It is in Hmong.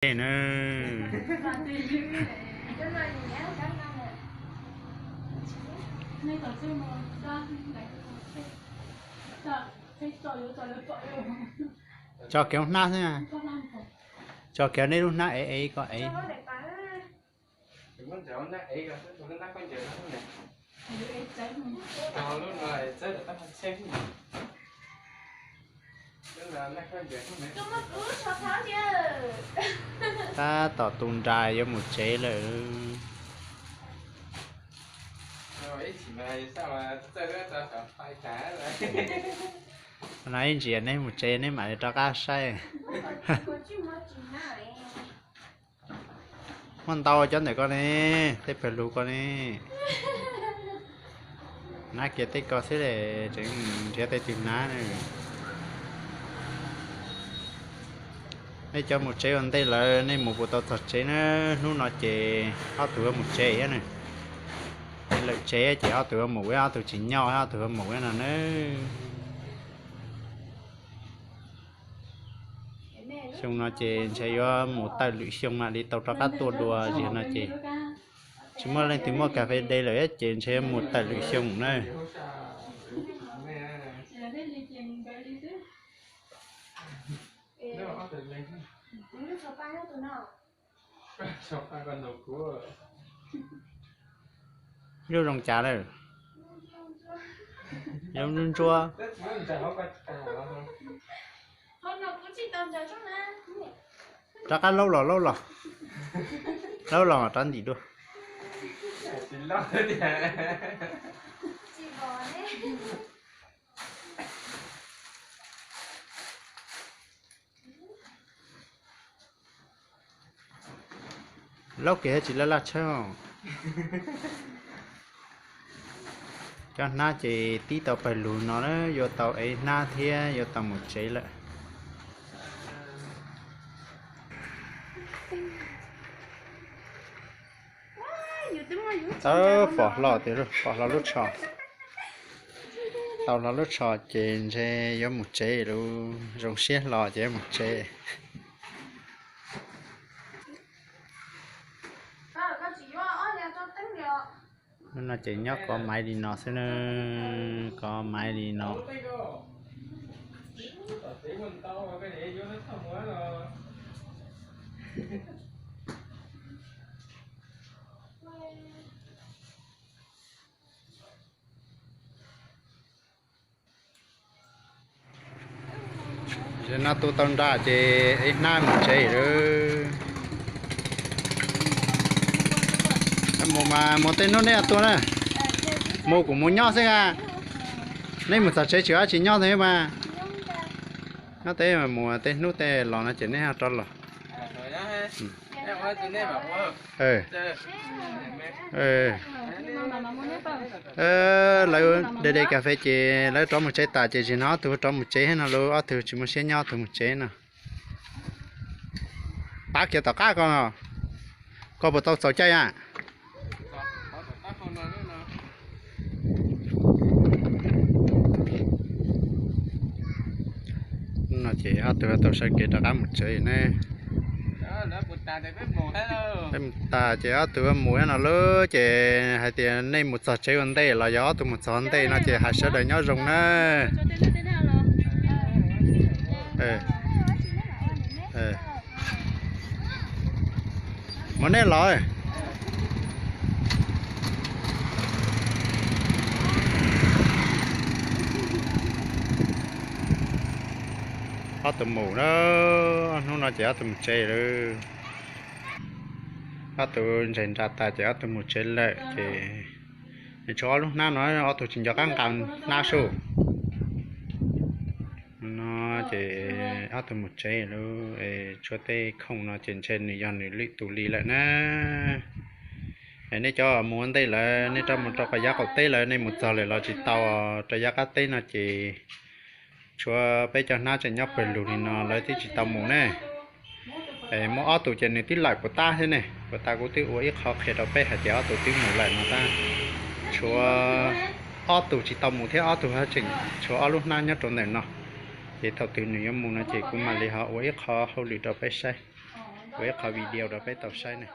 na. Tso kiag lub hnab xwb, tso kiag nej lub hnab ev ev ko ev. Tab tom tu nra yuav mus tsev lawm. No ib ntsis nej mus tsev nej mam li rov qab saib. Muaj ntau cov ntawm ko ne, tej pawg lug ko ne. Nab kiag tej ko xwb es tseem nrhiav tej twg nab na. Nej cov mus tsev ua ntej lawm nej mus puas tau txog tsev na? Hnub no ces ob tug yuav mus tsev thiab na. Lawm tsev ces ob tug yuav mus, ob tug tsis nyob ob tug yuav mus no na. Xyoo no ces ntshe yuav mus tawm lwm xyoo mam li tau rov qab tuaj dua, ziag no ces tsis muaj leej twg muaj kas fes de lawm ces ntshe yuav mus tawm lwm xyoo na. Lub zoo cas lawm? Zoo ntsuab. Rov qab laub los, laub los, laub los rov ntim dua. Laub kiag thiab tsis laj laj tshawb. Cov hnab ces tib tau pawg lug no na, yuav tau ev hnab thiab yuav tau mus tsev lawm. Tawb pom hlo tias, pom hlo lub tsho. Tau hlo lub tsho ces ntshe yuav mus tsev lawm, zoo siab hlo ces yuav mus tsev. No ces nyob kov maiv li no xwb na, kov maiv li no. Tam sim no tu tau nra ces ev hnab mus tsev lawm. Mus mas mus tej hnub nej tuaj na. Mus kuv mus nyob xwb a. Nej mus txog tsev tsis ua tsis nyob thiab mas. Nyob teb mus tej hnub tej los no ces nej ho rov los. Lawv de de kas fes ces lawv rov mus tsev tas ces tsis hnov ob tug rov mus tsev no, lawv ob tug tsis muaj siab nyob ob tug mus tsev no. Pab kiag tom qab ko, koj puas tau txaus caij a? No ces ob tug tau sawv kev rov qab mus tsev ne. Peb mus tas ces ob tug mus no lawm ces hais tias nej mus txog tsev ua ntej los yog ob tug mus txog ntej no ces hais sawv daws nyob zoo na. Mus nej los. Ob tug mus na, hnub no ces ob tug mus tsev lawm. Ob tug nres nra tas ces ob tug mus tsev lawm ces tshuav ob lub hnab no, ob tug tsis nco qab nqa hnab sub. No ces ob tug mus tsev lawm, tshuav tej khoom no ces ntshe nws yog nws lwm tus li lawm na. Es nej cov mus ua ntej lawm, nej rov mus rau qhov yav qaum teb lawm, nej mus txog lawm los tsis tau rau yav qab teb no ces tshuav peb cov hnab tseem nyob pawg lug li no lawv twb tsis tau mus ne. Es muaj ob tug ces nws twb lawm puas tab thiab ne, puas tab kuv twb ua ib qho qhia rau peb hais tias ob tug twb mus lawm no tab. Tshuav ob tug tsis tau mus thiab ob tug tseem tshuav ob lub hnab nyob rau ntawm no. Ces thaum twg nws yuav mus no ces kuv mam li ho ua ib qho hauj lwm rau peb saib. Ua ib qho video rau peb tau saib ne.